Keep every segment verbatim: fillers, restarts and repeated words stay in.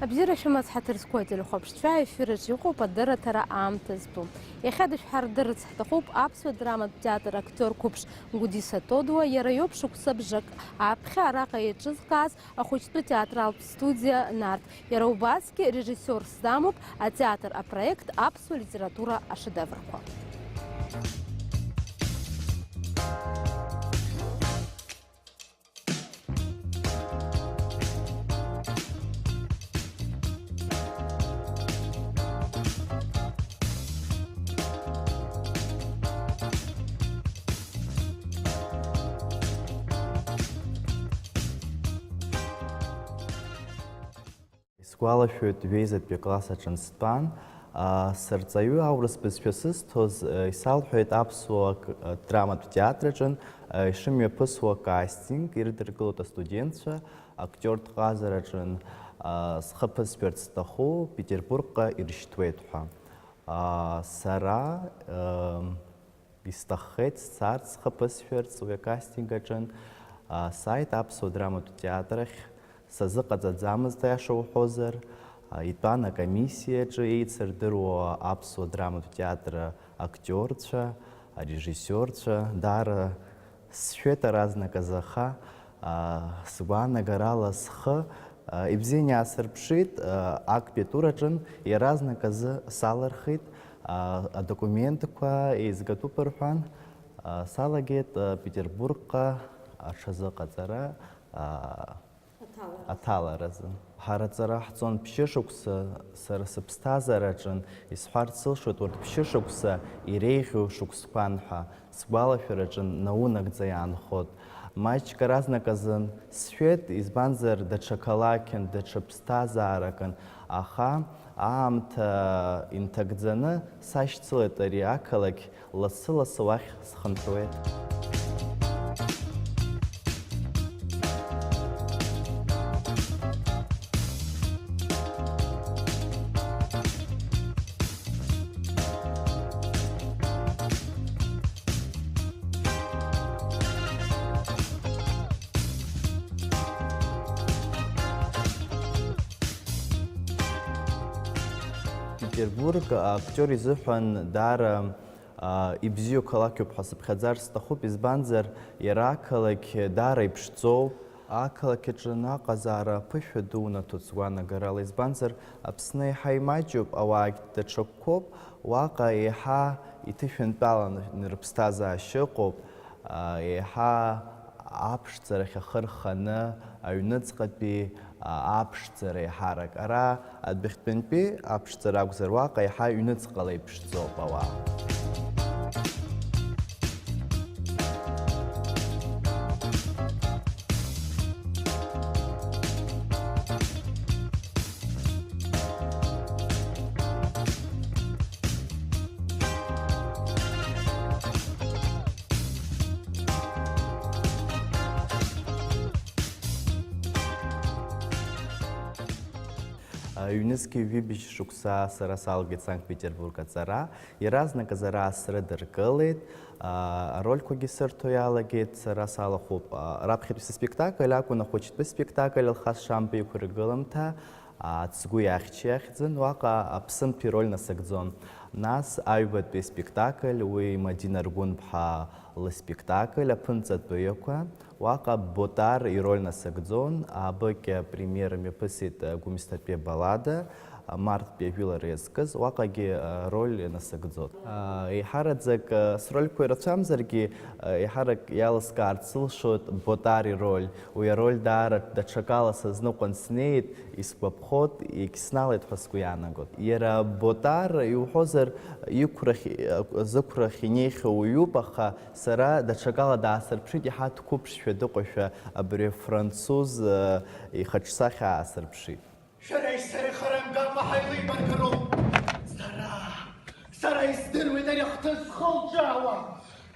Абзиара шәымаз, ҳаҭыр зқәу ателехәаԥшцәа, аефир аҿы иҟоуп адырраҭара Аамҭа зтәу. Иахьа дышәҳардырырц ҳҭахуп аԥсуа драматә театр актиор қәыԥш Гәдиса Тодуа, иара иоуп шықәса бжак аԥхьа араҟа еиҿызкааз ахәыҷтәы театралтә студиа Нарҭ. Иара убасгьы режиссиорс дамоуп атеатр апроект аԥсуа литература ашедеврқәа. Исгәалашәоит, ҩеизатәи акласс аҿы стәан, аа, сырҵаҩы аурыс бызшәа сызҭоз, э, исалҳәеит аԥсуа к-, э, драматә театр аҿы, э, ишымҩаԥысуа кастинг, ирыдыркылоит астудентцәа, актиортә ҟазараҿы, аа, схы ԥысшәарц сҭаху Петербургҟа иршьҭуеит ҳәа. Аа, сара, э, Исҭаххеит сцарц схы ԥысшәарц уи акастинг аҿы, а, сааит аԥсуа драматә театр ахь, сазыҟаҵаӡамызт, аиаша уҳәозар, а, итәан акомиссиаҿы еицырдыруа аԥсуа драматә театр актиорцәа, арежиссиорцәа, даара сшәеит аразнаказ, аха, а, сгәаанагарала схы, а, ибзианы иаасырԥшит, а, актәи атур аҿын иаразнак азы салырхит, а, адокументқәа еизгатәуп рҳәан, а, салагеит, а, Петербургҟа аҽазыҟаҵара, а, Аҭалара. Аҭаларазы. Ҳара аҵара ҳҵон ԥшьышықәса, сара сыԥсҭазаараҿын, исҳәарц сылшоит, урҭ ԥшьышықәса иреиӷьу шықәсқәан ҳәа. Сгәалашәараҿы наунагӡа иаанхоит. Маҷк аразнак азын сшәеит, избанзар, даҽа қалақьын, даҽа ԥсҭазааракын, аха аамҭа инҭагӡаны сашьцылеит ари ақалақь, лассы-лассы уахь схынҳәуеит. Петербург актиор изыҳәан даара, а, ибзиоу қалақьуп ҳәа сыԥхьаӡар сҭахуп, избанзар, иара ақалақь даара иԥшӡоуп. Ақалақь аҿы аҟазаара аԥышәа ду унаҭоит сгәаанагарала, избанзар, Аԥсны еиҳа имаҷуп, ауаагь даҽакқәоуп, уаҟа еиҳа иҭышәынтәаланы рыԥсҭазаашьа ыҟоуп, а, еиҳа аԥшӡарахь ахы рханы, аҩныҵҟатәи, а, аԥшӡара еиҳарак. Ара адәахьтәантәи аԥшӡара акәзар, уаҟа еиҳа аҩныҵҟала иԥшӡоуп ауаа. Ҩнызқьи ҩажәи быжь шықәса сара салгеит Санкт-Петербург аҵара. Иаразнаказ ара срыдыркылеит, а, арольқәагьы сырҭо иалагеит, сара салахәуп. А, раԥхьатәи сыспектакль акәын, ахәыҷтәы спектакль Алхас Шамба иқәыргыламҭа, а, Ацгәы иахьча иахьӡын, уаҟа аԥсымҭәи роль насыгӡон. Нас аҩбатәи спектакль, уи Мадина Аргәынԥҳа лыспектакль Аԥынҵатәыҩақәа, уаҟа Ботар ироль насыгӡон, абыкь апремиера мҩаԥысит, э, Гәымсҭатәи абаллада, э, Марттәи ажәылара иазкыз, уаҟагьы, э, роль насыгӡот. Э, еиҳараӡак, э, срольқәа ирацәамзаргьы, э, еиҳарак иалыскаарц сылшоит Ботар ироль. Уи ароль даара даҽакала сазныҟәан снеит, исгәаԥхот, егьсналеит ҳәа сгәы иаанагот. Иара Ботар, иуҳәозар, иқәрахь, э, зықәрахь инеихьоу уаҩуп, аха Сара даҽакала даасырԥшит, иаҳа дқәыԥшшәа дыҟоушәа абри афранцуз, э, ихаҿсахьа аасырԥшит. Шәареи сареи хара мгакәа ҳаилибаргароуп. Сара, сара издыруеит ари ахҭыс зхылҿаауа.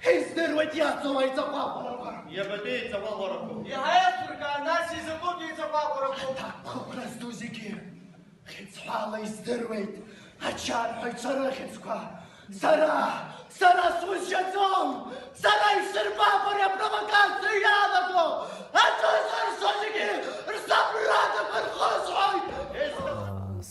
Издыруеит иаҵоу аиҵаҟәаҟәарақәа. Иабатәи еиҵаҟәаҟәарақәоу? Иаҳа еилсыркаан, нас изакәытә еиҵаҟәаҟәарақәоу? Аҭакԥхықәра зду зегьы. Хьыӡҳәала издыруеит ачарҳәаҩцәа рыхьӡқәа. Сара, сара сузшьаӡом! Сара исырбап ари апровокациа иалаго! Аӡәы зыршо зегьы рсабрадақәа рхысҳәоит!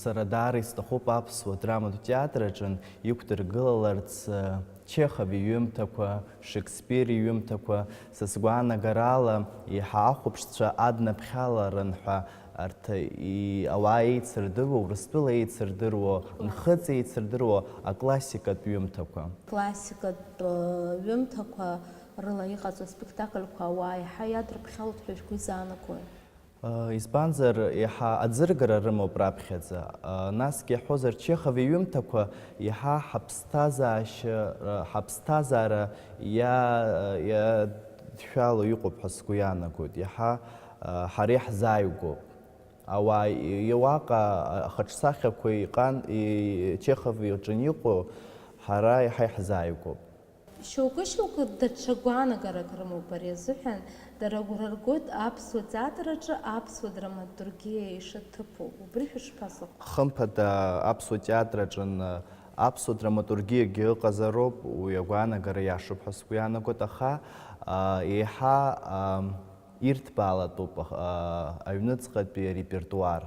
Сара даара исҭахуп аԥсуа драматә театр аҿы иқәдыргылаларц, э, Чехов иҩымҭақәа, Шекспир иҩымҭақәа. Са сгәаанагарала, еиҳа ахәаԥшцәа аднаԥхьаларын ҳәа арҭ и-, ауаа еицырдыруа, Урыстәыла еицырдыруа, нхыҵ еицырдыруа аклассикатә ҩымҭақәа. Классикатә, э, ҩымҭақәа рыла иҟаҵоу аспектакльқәа ауаа еиҳа иадырԥхьалоит ҳәа шәгәы изаанагои? Избанзар, еиҳа аӡыргара рымоуп раԥхьаӡа. Насгьы иаҳҳәозар, Чехов иҩымҭақәа еиҳа ҳаԥсҭазаашьа, ҳаԥсҭазаара иа-, иадшәало иҟоуп ҳәа сгәы иаанагоит. Иаҳа ҳара иаҳзааигәоуп. Ауаа, уаҟа ахаҿсахьақәа иҟан, и-, Чехов иҿы иҟоу ҳара иаҳа иаҳзааигәоуп. Шьоукы-шьоукы даҽа гәаанагарак рымоуп ари азыҳәан, дара агәра ргоит аԥсуа театр аҿы аԥсуа драматургиа ишаҭыԥу. Убри шәышԥазыҟоу? Хымԥада, аԥсуа театр аҿы аԥсуа драматургиагьы ыҟазароуп, уи агәаанагара иашоуп ҳәа сгәы иаанагоит, аха, а, еиҳа, а, ирҭбаалатәуп, а, аҩныҵҟатәи арепертуар.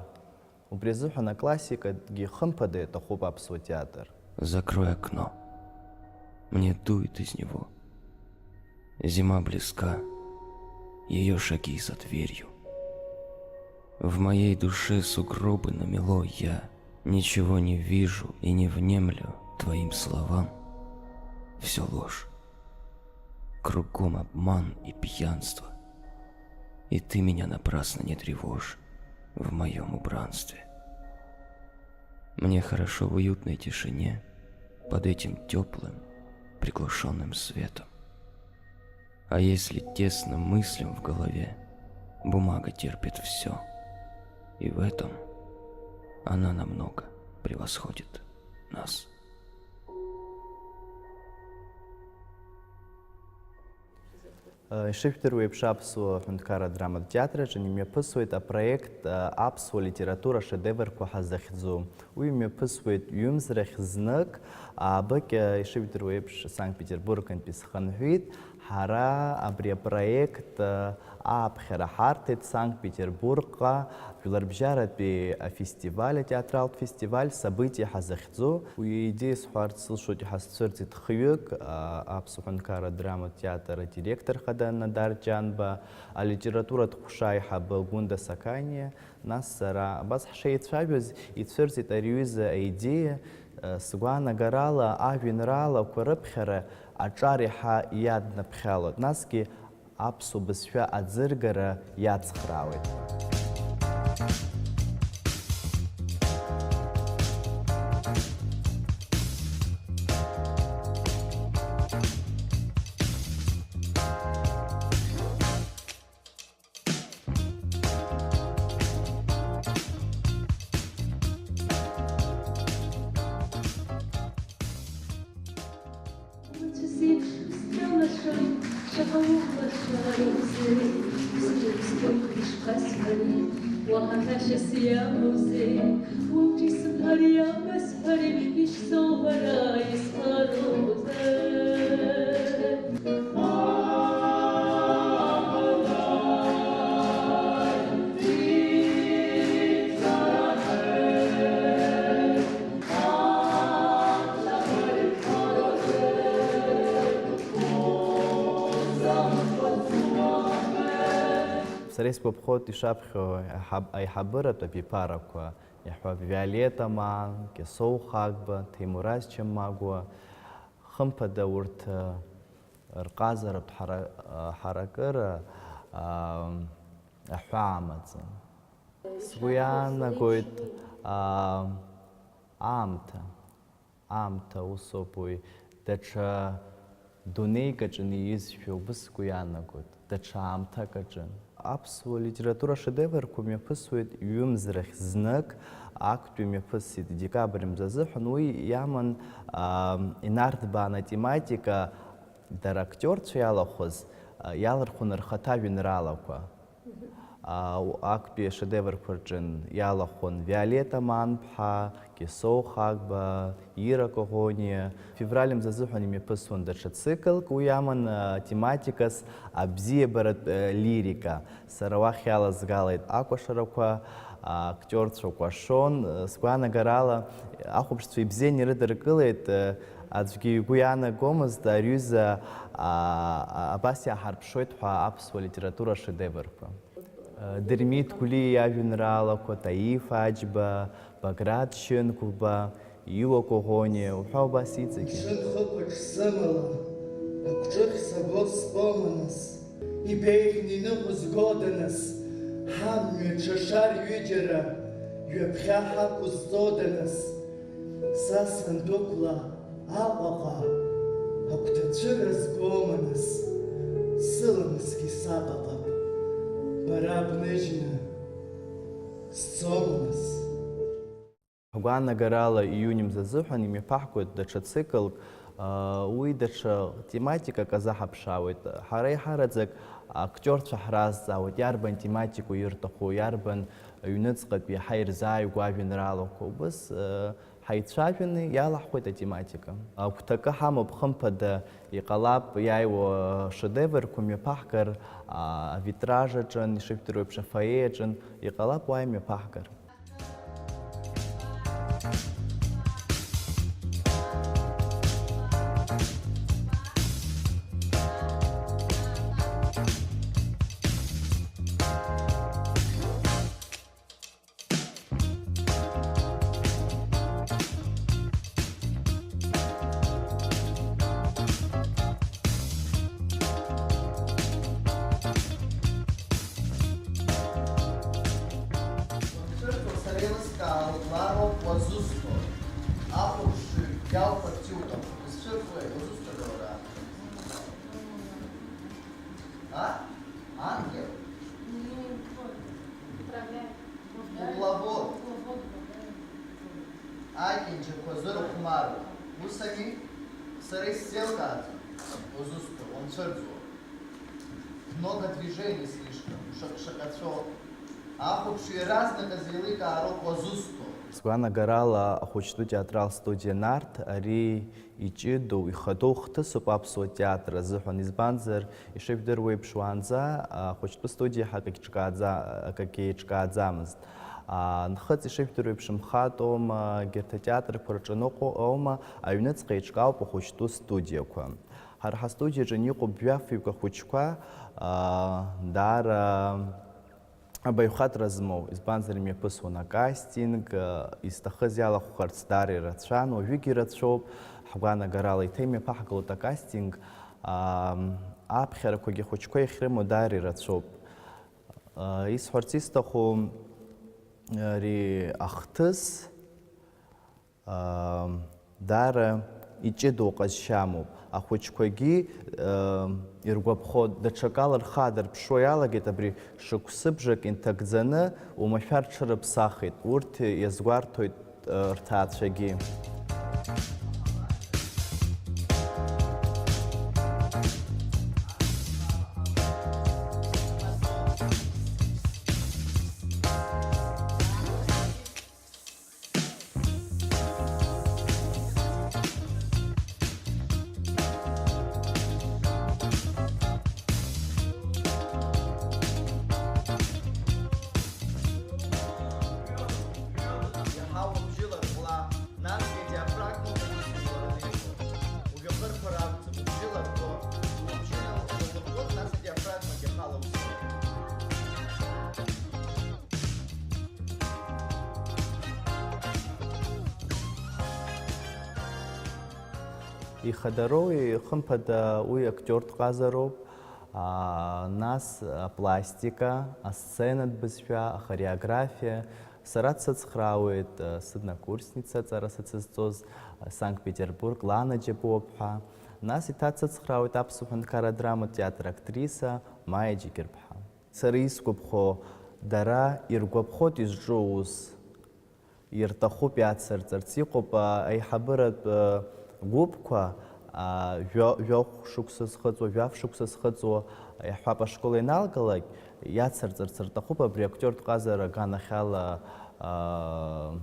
Убри азыҳәан аклассикагьы хымԥада иаҭахуп аԥсуа театр. Закрой окно. Мне дует из него. Зима близка. Ее шаги за дверью. В моей душе сугробы намело, я ничего не вижу и не внемлю твоим словам. Все ложь. Кругом обман и пьянство. И ты меня напрасно не тревожь в моем убранстве. Мне хорошо в уютной тишине, под этим теплым, приглушенным светом. А если тесно мыслям в голове, бумага терпит все. И в этом она намного превосходит нас. Ишыжәдыруа еиԥш, Аԥсуа ҳәынҭқарра драматә театр аҿы имҩаԥысуеит апроект Аԥсуа литература ашедеврқәа ҳәа захьӡу. Уи имҩаԥысуеит ҩымз рахь знык, аабыкьа, ишыжәдыруа еиԥш, Санкт-Петербургнтәи схынҳәит. Ҳара абри апроект ааԥхьара ҳарҭеит Санкт-Петербургҟа. Жәларбжьаратәи афестиваль, атеатралтә фестиваль События ҳәа захьӡу. Уи аидеиа сҳәарц сылшоит, иҳазцәырҵит хҩык, а, Аԥсуа ҳәынҭқарра драматә театр адиректор хада Надар Ҷанба, алитературатә ҟәша аиҳабы Гәында Сақаниа, нас сара. Абас ҳшеицәажәоз, ицәырҵит ари аҩыза аидеиа, а, сгәаанагарала, ажәеинраалақәа рыԥхьара аҿар иаҳа иаднаԥхьалоит. Насгьы аԥсуа бызшәа аӡыргара иацхраауеит. Уаҵәы зеиԥш сҭалашәа, шаҟа улашара ракәзеи, сыҷкәын ишԥасҳәари, уаҳа ҳәашьас иамоузеи, уаҵәы исымҳәари, иамасҳәари, ишсоуҳәара исҳәарозар. Сара исгәаԥхоит ишаԥхьо аиҳаб-, аиҳабыратә абиԥарақәа, иаҳҳәап, Виолетта Маан, Кьасоу Хагба, Ҭемураз Чамагәуа, хымԥада урҭ, ы, рҟазаратә ҳара-, ы, ҳаракыра, ы, аҳәаа амаӡам. Сгәы иаанагоит, ы, аамҭа. Аамҭа усоуп уи, даҽа дунеик аҿы ииҩызшәа убыс сгәы иаанагоит, даҽа аамҭак аҿы. Аԥсуа литература ашедеврқәа мҩаԥысуеит ҩымз рахь знык, актәи мҩаԥысит декабрь мза азыҳәан, уи иаман, аа, инарҭбаан атематика, дара актиорцәа иалахәыз, а, иалырхуан рхаҭа жәеинраалақәа. А, у-, актәи ашедеврқәа рҿы иалахәын Виолетта Маанԥҳа, Кьасоу Хагба, Ира Коӷониа. Февраль мза азыҳәан имҩаԥысуан даҽа циклк, уи аман, а, тематикас абзиабаратә, а, лирика. Сара уахь иалазгалеит акәашарақәа, Актиорцәа кәашон, сгәаанагарала, ахәаԥшцәа ибзианы ирыдыркылеит, аӡәгьы игәы иаанагомызт ари аҩыза, а, а, абас иаҳарԥшуеит ҳәа аԥсуа литература ашедеврқәа. Дырмит Гәлиа иажәеинраалақәа, Таиф Аџьба, Баграт Шьынқәба, Иуа Коӷониа уҳәа убас иҵегьы. Мшын хықәаҿ сымала, агәҿыӷь сабо стәома нас? Ибеиӷьны иныҟәызгода нас, ҳамҩа ҽа шар ҩыџьара ҩаԥхьа ҳақәызҵода нас? Са сандәықәла Аҟәаҟа агәҭацәыра згома нас, сыламысгьы сабаҟап, бара бныжьны сцома нас. Ҳгәаанагарала иуни мза азыҳәан имҩаԥаҳгоит даҽа циклк, уи даҽа тематикак азаҳаԥшаауеит. Ҳара еиҳараӡак актиорцәа ҳразҵаауеит, иарбан тематикоу ирҭаху, иарбан ҩныҵҟатәи иаҳа ирзааигәоу ажәеинраалақәа. Убыс, ҳаицәажәаны иалаҳхуеит атематика. Агәҭакы ҳамоуп, хымԥада, иҟалап иааиуа шедеврқәа мҩаԥаҳгар, а, авитраж аҿын, ишыжәдыруа еиԥш, афоие аҿын, иҟалап уа имҩаԥаҳгар. Сара еилыскаауеит, уароуп уазусҭоу. Ахәаԥшҩы иалхәарц иуҭаху, узцәырҵуеи, узусҭада уара? А? Ангел? Ну, вот, управляет. Кукловод. Кукловод управляет. Акьанџьақәа зырхәмаруа. Ус ами? Сара исзеилкааӡом. Узусҭоу, уанцәырҵуа. Много движений слишком, шаҟьацәоуп. Ахәаԥшҩы иаразнаказ еиликаароуп уазусҭоу. Сгәаанагарала, ахәыҷтәы театрал студиа Нарҭ ари иҷыдоу, ихадоу хҭысуп аԥсуа театр азыҳәан, избанзар, ишыжәдыруа еиԥш, уаанӡа ахәыҷтәы студиа ҳәа акагь ҿкааӡа-, акагьы еиҿкааӡамызт. А, нхыҵ, ишыжәдыруа еиԥш, мхатә аума, егьырҭ атеатрқәа рҿы ныҟәо аума, аҩныҵҟа еиҿкаауп ахәыҷтәы студиақәа. Ҳара ҳастудиаҿы иҟоуп жәафҩык ахәыҷқәа, аа, даара абаҩхатәра змоу, избанзар, имҩаԥысуан акастинг, аа, изҭахыз иалахәхарц даара ирацәан, уажәыгь ирацәоуп, ҳгәаанагарала еиҭа имҩаԥаҳгалоит акастинг, аа, аԥхьарақәагьы ахәыҷқәа иахьрымоу даара ирацәоуп. Аа, исҳәарц исҭаху, ари ахҭыс, Даара иҷыдоу ҟазшьа амоуп. Ахәыҷқәагьы иргәаԥхо, даҽакала рхы аадырԥшуа иалагеит, абри шықәсыбжак инҭагӡаны уамашәа рҽырыԥсахит. Урҭ иазгәарҭоит рҭаацәагьы. Иаҳа убжьы ларҟәла, насгьы адиафрагма угәыдылараны иҟоуп. Уажәы ахырқәа ракәӡам, убжьы ларҟәо, убжьы ларҟәоит, нас адиафрагмагьы ахала усуеит. Ихадароу, ихымԥада, уи актиортә ҟазароуп, аа, нас апластика, асценатә бызшәа, ахореографиа. Сара дсыцхраауеит, э, сыднакурсница, аҵара сацызҵоз, э, Санкт-Петербург, Лана Џьапуаԥҳа. Нас еиҭа дсыцхраауеит Аԥсуа ҳәынҭқарра адраматә театр актриса Маиа Џьгьырԥҳа. Сара исгәаԥхо, дара иргәаԥхоит изҿу аус, ирҭахуп иацырҵарц. Иҟоуп, а, аиҳабыратә, а, гәыԥқәа, а, жәа-, жәохә шықәса зхыҵуа, жәаф шықәса зхыҵуа, иаҳҳәап, ашкол ианалгалак, иацырҵарц рҭахуп абри актиортә ҟазара аганахьала, а,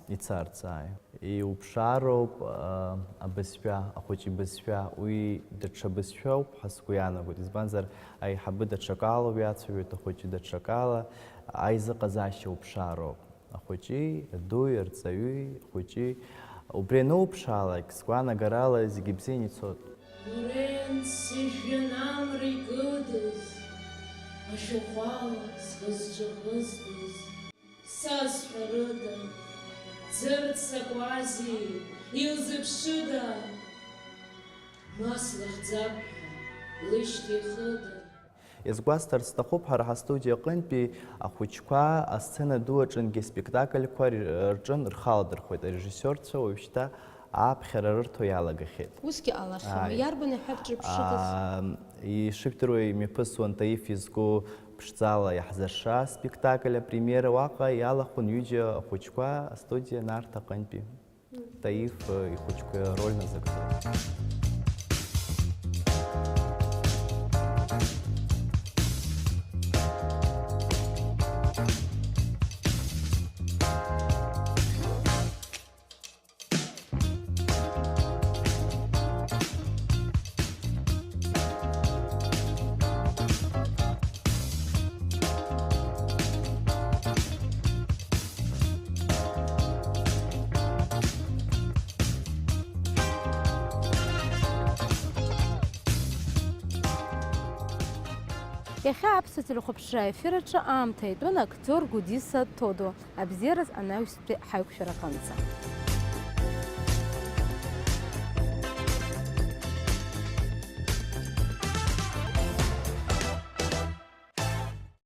ицарц, ааи. Иуԥшаароуп, а, абызшәа, ахәыҷы ибызшәа, уи даҽа бызшәоуп ҳәа сгәы иаанагоит, избанзар, аиҳабы даҽакала уиацәажәоит, ахәыҷы даҽакала, аизыҟазаашьа уԥшаароуп. Ахәыҷи, адуи, арҵаҩи, ахәыҷи, убри ануԥшаалак, сгәаанагарала зегьы бзианы ицоит. Лоренц ижәҩан амра икыдыз, ашәахәала сгәы зҿаӷызтыз. Сазҳәарыда, ӡырц закәази, илзыԥшыда? Ма слыхьӡап ҳәа лышьҭихыда? Иазгәасҭарц сҭахуп, ҳара ҳастудиа аҟынтәи ахәыҷқәа асцена ду аҿынгьы спектакльқәа р-, рҿын рхы аладырхәеит арежиссиорцәа, уажәшьҭа аԥхьара рырҭо иалагахьеит. Усгьы ҟалахьоума? Ааи. Иарбан иаҳәап ҿырԥшыгас? Аа, ишыжәдыруа, имҩаԥысуан Таиф изку ԥшӡала иаҳзырша спектакль апремиера. Уаҟа иалахәын ҩыџьа ахәыҷқәа астудиа Нарҭ аҟынтәи. Таиф, э, ихәыҷқәа роль назыгӡоит. Иахьа аԥсуа телехәаԥшра аефир аҿы аамҭа итәын актиор Гәдиса Тодо, абзиараз анаҩстәи ҳаиқәшәараҟынӡа.